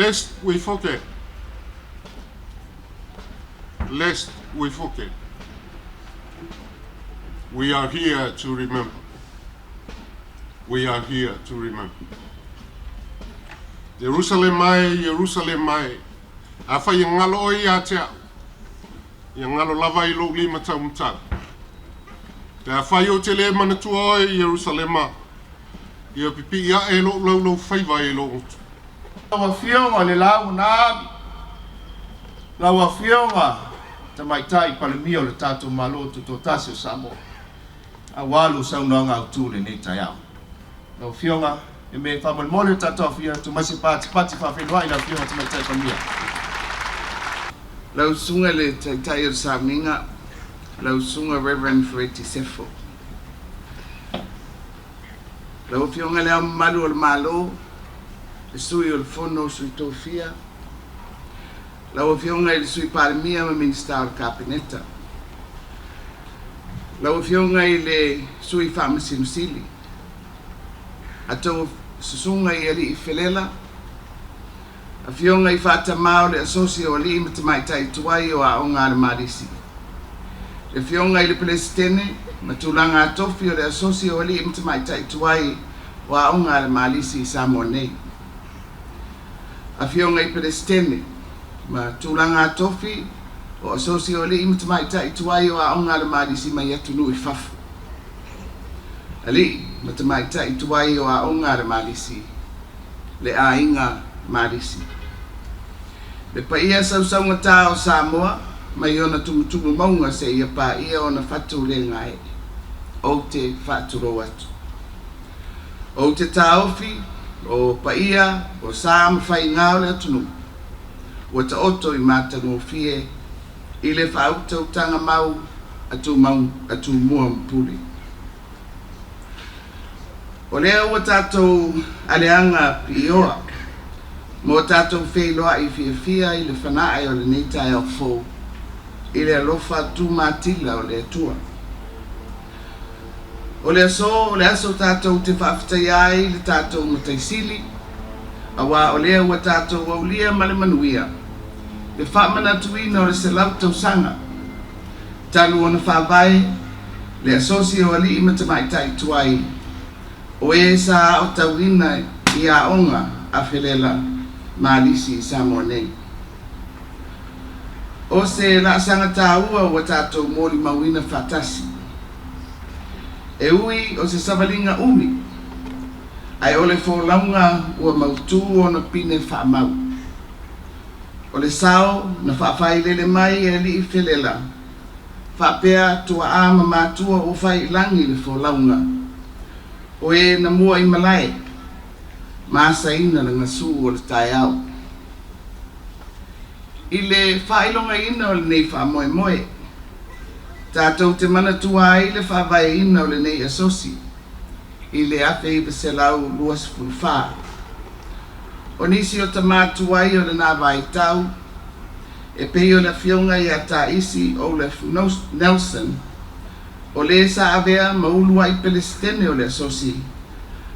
Lest we forget. Lest we forget. We are here to remember. We are here to remember. Ierusalema e, Ierusalema e, afai e galo oe ia te au, ia galo lava i lou lima taumatau. Pe afai ou te le manatua oe, Ierusalema, ia pipii ae lou laulaufaiva i lou gutu. Lau Afioga i le Laau na Alu, lau Afioga Tamaitai Palemia o le tatou Malo Tutoatasi o Samoa, aua lou saunoaga autu i lenei taeao. Lau Afioga, e me faamolemole o tatou afio atu mai se patipati faafeiloai i le Afioga Tamaitai Palemia. Lau Susuga i le Taitai o le Sauniga, lau Susuga Rev. Fereti Sefo. Lau Afioga i Le Ao Mamalu o le Malo, le Sui o le Fono o Sui Tofia, lau Afioga i le Sui Palemia ma Minisita o le Kapeneta, lau Afioga i le Sui Faamasino Sili, a outou Susuga i Alii Felela, Afioga i Faatamā o le Asosi o Alii ma Tamaitai Tuai o Aoga a le Malisi, le Afioga i le Pelesitene ma tulaga tofi o le Asosi o Alii ma Tamaitai Tuai o Aoga a le Malisi i Samoa nei, Afioga i Pelesitene ma tulaga tofi o Asosi o Alii ma Tamaitai Tuai o Aoga a le Malisi mai atunuu i fafo, Alii ma Tamaitai Tuai o Aoga a le Malisi, le aiga Malisi. Le paia sausaugata o Samoa mai ona tumutumu mauga seia paia ona fatu le gaee, ou te faatulou atu. Ou te taofi o paia o sa ma faiga o le atunuu ua taoto i matagofie i le faautautaga mau a Tumua ma Pule. O lea ua tatou aleaga piioa ma ua tatou feiloai fiafia i le fanae o lenei taeao fou i le alofa tumatila o le Atua. O le aso o le aso tatou te faafetaia ai le tatou Matai Sili, aua o lea ua tatou aulia ma le manuia le faamanatuina o le 100 tausaga talu ona faavae le Asosi o Alii ma Tamaitai Tuai o e sa aotauina i aoga a Felela Malisi i Samoa nei. O se laasaga taua ua tatou molimauina faatasi. E ui o se savaliga umi, ae o le folauga ua mautū ona pine faamau. O le sao na faafailele mai e Alii Felela, faapea tuaa ma matua ua fai i lagi le folauga, o e na mua i malae, ma asaina le gasū o le taeao. I le faailogaina o lenei faamoemoe, tatou te manatua ai le faavaeina o lenei asosi i le 1924. O nisi o tamā tuai o lena vaitau, e pei o le Afioga ia Taisi Olaf Nelson, o le sa avea ma uluai Pelesitene o le Asosi,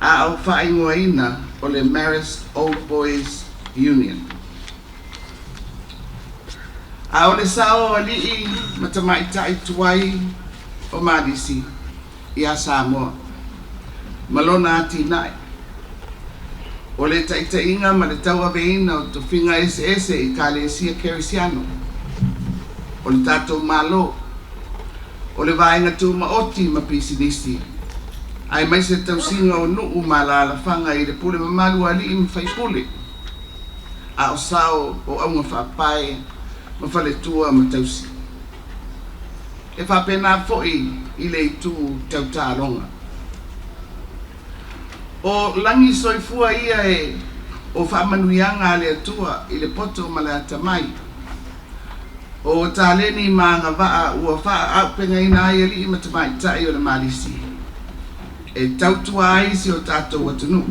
a o faaigoaina o le Marist Old Boys Union. A o le sao o alii ma tamaitai tuai o Malisi ia Samoa ma lona atinae, o le taitaiga ma le tauaveina o tofiga eseese i Ekalesia Kerisiano, o le tatou Malo, o le vaega tumaoti ma pisinisi, aemaise tausiga o nuu ma alaalafaga i le pule mamalu a alii ma faipule, a o sao o auga faapae ma faletua ma tausi. E faapena foi i le itu tau taaloga. O lagi soifua ia e o faamanuiaga a le Atua i le poto ma le atamai. O taleni ma agavaa ua faaaupegaina ai alii ma tamaitai o le Malisi e tautua ai si o tatou atunuu.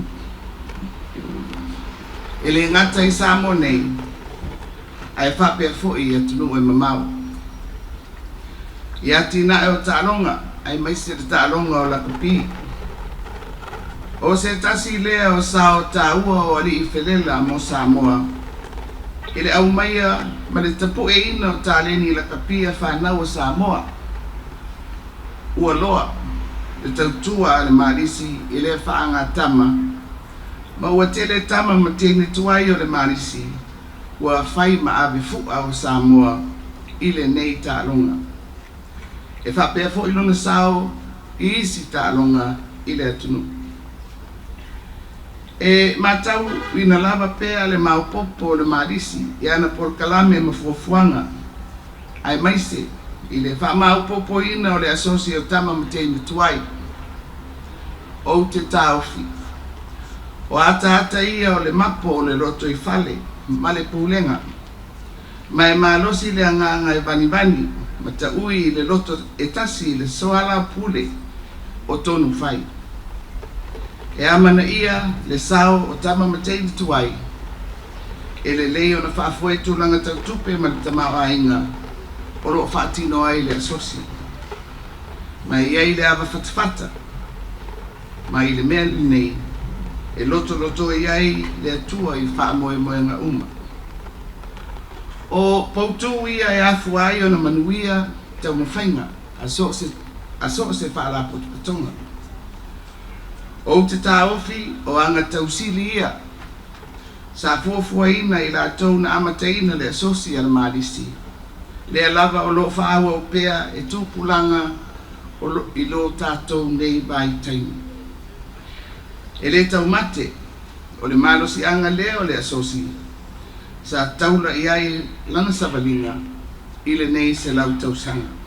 E le gata i Samoa nei, ae faapea foi i atunuu e mamao. I atinae o taaloga, aemaise le taaloga o lakapi. O se tasi lea o sao taua o Alii Felela mo Samoa. I le aumaia ma le tapu'eina o taleni lakapia fanau a Samoa, ua loa le tautua a le Malisi i lea faagatama, ma ua tele tama ma teine tuai o le Malisi ua fai ma ave fu'a o Samoa i lenei taaloga. E faapea foi lona sao i isi taaloga i le atunuu. E matauina lava pea le maopoopo o le Malisi i ana polokalame ma fuafuaga, aemaise i le faamaopoopoina o le asosi o tama ma teine tuai. Ou te taofi, o ataata ia o le mapo o le lotoifale ma le pulega, ma e malosi le agaga e vanivani ma taui i le loto e tasi i le soalaupule o tonu fai. E amanaia le sao o tama ma teine tuai, e lelei ona faafoe tulaga tau tupe ma le tamaoaiga o loo faatino ai le asosi. Ma e i ai le ava fatafata, ma i le mea lenei e lotolotoi ai le Atua i faamoemoega uma. O poutū ia e afua ai ona manuia taumafaiga a so o se faalapotopotoga. Ou te taofi o aga tausili ia sa fuafuaina i latou na amataina le asosi a le Malisi, lea lava o loo faaauau pea e tupulaga i lo tatou nei vaitaimi. E le taumate o le malosiaga lea o le asosi sa taula i ai lana savaliga i lenei 100 tausaga.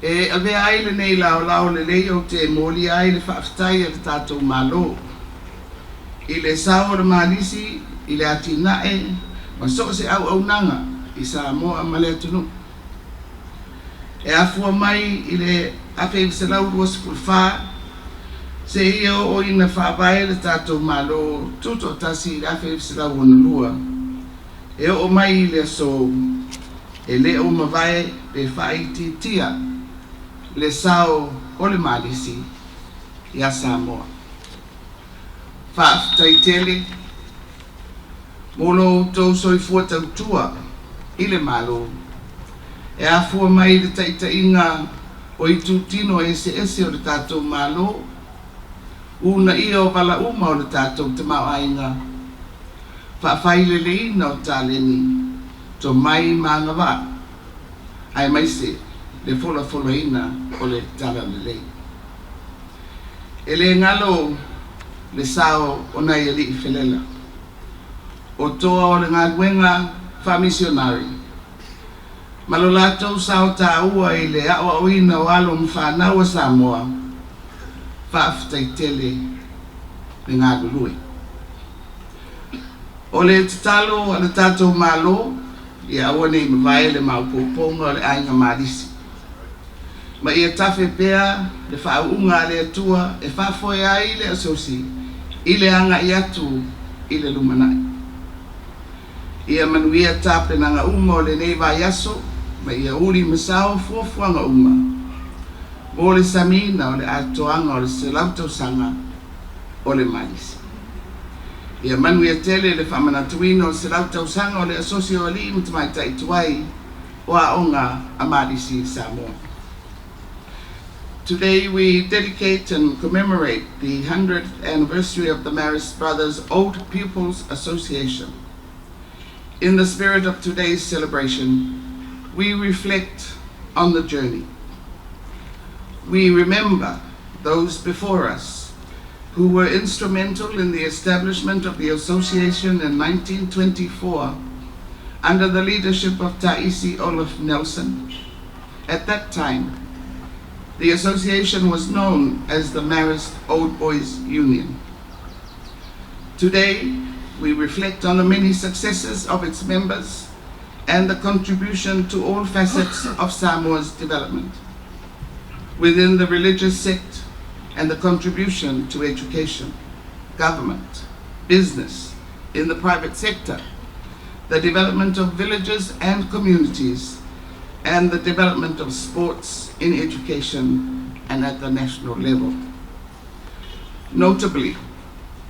E avea ai lenei laolao lelei ou te molia ai le faafetai a le tatou Malo i le sao o le Malisi i le atinae ma so o se auaunaga i Samoa ma le atunuu. E afua mai i le 1924 seia oo ina faavae le tatou Malo Tutoatasi i le 1962, e oo mai i le aso, e le o mavae pe faaitiitia le sao o le Malisi iā Samoa. Faafetai tele mo lo outou soifua tautua i le Malo, e afua mai i le taitaiga o itutino eseese o le tatou Malo, uunaia o vala uma o le tatou tamaoaiga, faafaileleina o taleni, tomai ma agavaa, aemaise le folafolaina o le talalelei. E le galo le sao o nai alii felela, o toa o le galuega faamisionare, ma lo latou sao taua i le aoaoina o alo ma fanau a Samoa. Faafetai tele le galulue. O le tatalo a le tatou Malo, ia aua nei mavae le maopoopoga o le Aiga Malisi, ma ia tafe pea le faauuga a le Atua e faafoe ai le asosi i le agai atu i le lumanai. Ia manuia tapenaga uma o lenei vaiaso, ma ia uli ma sao fuafuaga uma mo le samiina o le atoaga o le 100 tausaga o le Malisi. Ia manuia tele le faamanatuina o le 100 tausaga o le Asosi o Alii ma Tamaitai Tuai o Aoga a Malisi i Samoa. Today we dedicate and commemorate the 100th anniversary of the Marist Brothers Old Pupils Association. In the spirit of today's celebration, we reflect on the journey. We remember those before us who were instrumental in the establishment of the association in 1924 under the leadership of Taisi Olaf Nelson. At that time, the association was known as the Marist Old Boys Union. Today, we reflect on the many successes of its members and the contribution to all facets of Samoa's development within the religious sect and the contribution to education, government, business, in the private sector, the development of villages and communities, and the development of sports in education and at the national level. Notably,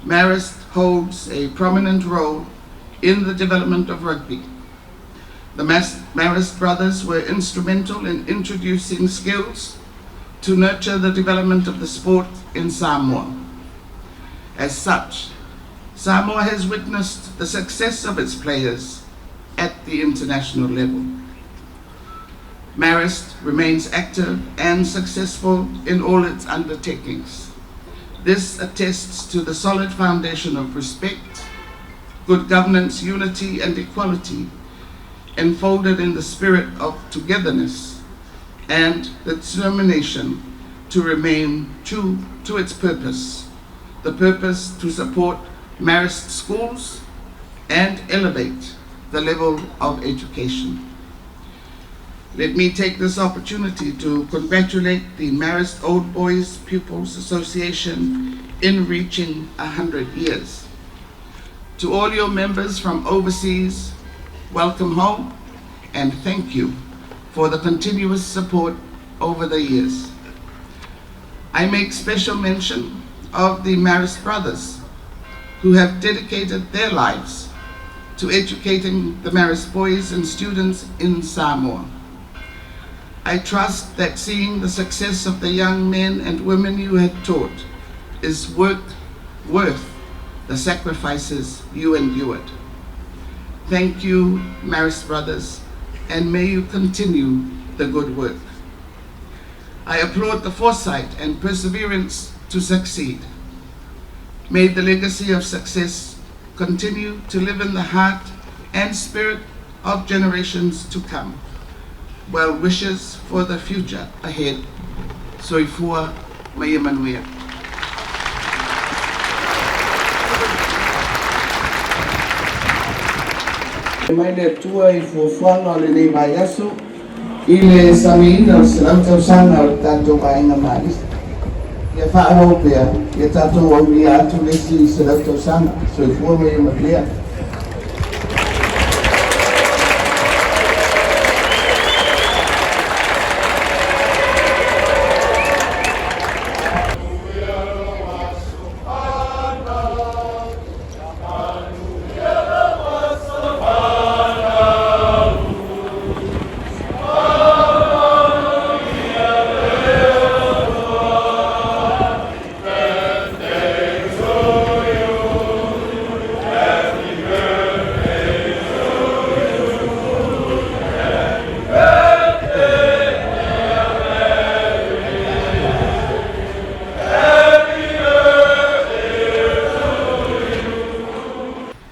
Marist holds a prominent role in the development of rugby. The Marist brothers were instrumental in introducing skills to nurture the development of the sport in Samoa. As such, Samoa has witnessed the success of its players at the international level. Marist remains active and successful in all its undertakings. This attests to the solid foundation of respect, good governance, unity, and equality enfolded in the spirit of togetherness and the determination to remain true to its purpose, the purpose to support Marist schools and elevate the level of education. Let me take this opportunity to congratulate the Marist Old Boys Pupils Association in reaching 100 years. To all your members from overseas, welcome home and thank you for the continuous support over the years. I make special mention of the Marist brothers who have dedicated their lives to educating the Marist boys and students in Samoa. I trust that seeing the success of the young men and women you have taught is work worth the sacrifices you endured. Thank you, Marist Brothers, and may you continue the good work. I applaud the foresight and perseverance to succeed. May the legacy of success continue to live in the heart and spirit of generations to come. Well wishes for the future ahead. Soifua ma ia manuia. Mai le Atua i fuafuaga o lenei vaiaso i le samiina o le 100 tausaga o le tatou aiga Marista. Ia faaauau pea, ia tatou aulia atu le isi 100 tausaga. Soifua ma ia manuia.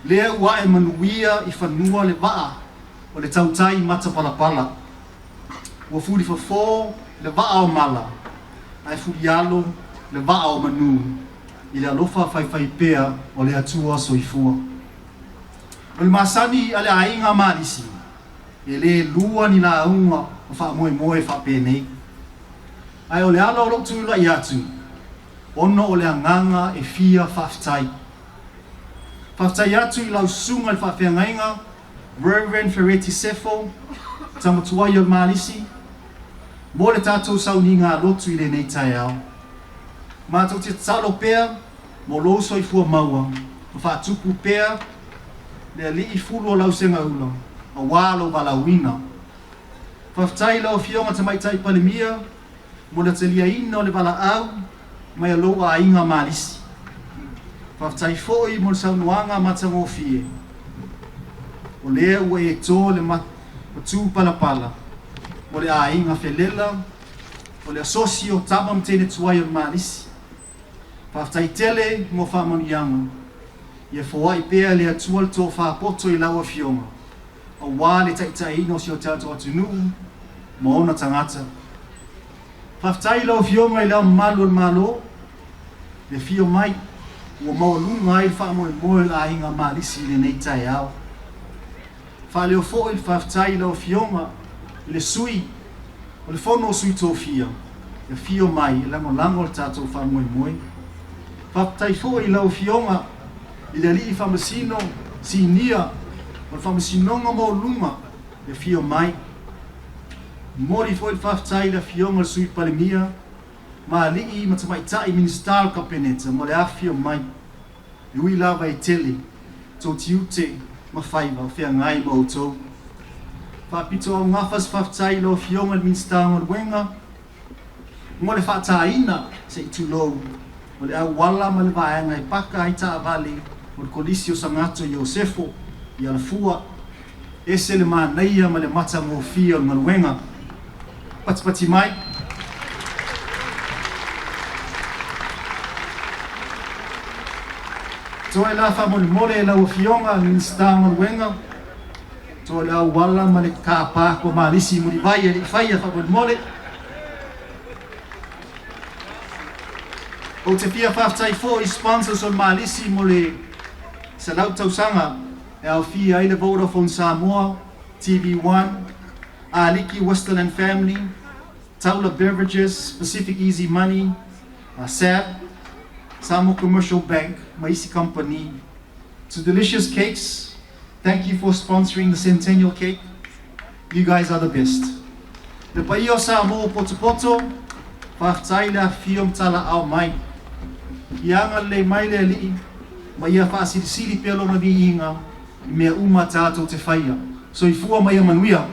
Lea ua ae manuia i fanua le vaa o le tautai matapalapala. Ua fulifofo le vaa o mala, ae fulialo le vaa o manu i le alofa faifaipea o le Atua Soifua. O le masani a le aiga Malisi, e le lua ni lauga o faamoemoe faapenei. Ae o le ala o lou tulai atu, ona o le agaga e fia faafetai. Faafetai atu i lau susuga i le faafeagaiga Rev. Fereti Sefo, tama tuai o le Malisi, mo le tatou sauniga lotu i lenei taeao. Matou te tatalo pea mo lou soifua maua ma faatupu pea le alii fulu o lau segaula aua lou valaauina. Faafetai i lau Afioga Tamaitai Palemia mo le taliaina o le valaau mai a lou aiga Malisi. Faafetai foi mo le saunoaga matagofie, o lea ua e to le matupalapala mo le aiga felela o le asosi o tama ma teine tuai o le Malisi. Faafetai tele mo faamanuiaga. Ia foai pea le Atua le tofa poto i lau Afioga aua le taitaiina o si o tatou atunuu ma ona tagata. Faafetai i lau Afioga i Le Ao Mamalu o le Malo, le afio mai ua maualuga ai le faamoemoe o le aiga Malisi i lenei taeao. Faaleo foi le faafetai i lau Afioga i le Sui o le Fono o Sui Tofia, e afio mai e lagolago le tatou faamoemoe. Faafetai foi i lau Afioga i le Alii Faamasino Sinia o le Faamasinoga Maualuga e afio mai. Momoli foi le faafetai i le Afioga i le Sui Palemia ma alii ma tamaitai Minisita o le Kapeneta mo le afifio mai. E ui lava e tele tou tiute ma faiva o feagai ma outou. Faapitoaugafa se faafetai i lau Afioga i le Minisita o Galuega mo le faataina se i tulou o le auala ma le vaega e paka ai taavale o le Kolisi o Sagato Iosefo i Alafua. Ese le manaia ma le matagofie o le galuega. Patipati mai. Toe la faamolemole lau Afioga Minisita o Galuega, toe le auala ma le car park o Malisi i Mulivai e le i faia faamolemole. Ou te fia faafetai foi i sponsors o le Malisi mo le 100 tausaga e aofia ai le Vodafone Samoa, TV1, Aliki Western and Family, Taula Beverages, Pacific Easy Money, SAB, Samoa Commercial Bank ma isi kamupani. To Delicious Cakes, thank you for sponsoring the Centennial Cake. You guys are the best. Le paia o Samoa ua potopoto, faafetai le afifio ma talaao mai. Ia agalelei mai le Alii ma ia faasilisili pea Lona viiga i mea uma tatou te faia. Soifua ma ia manuia.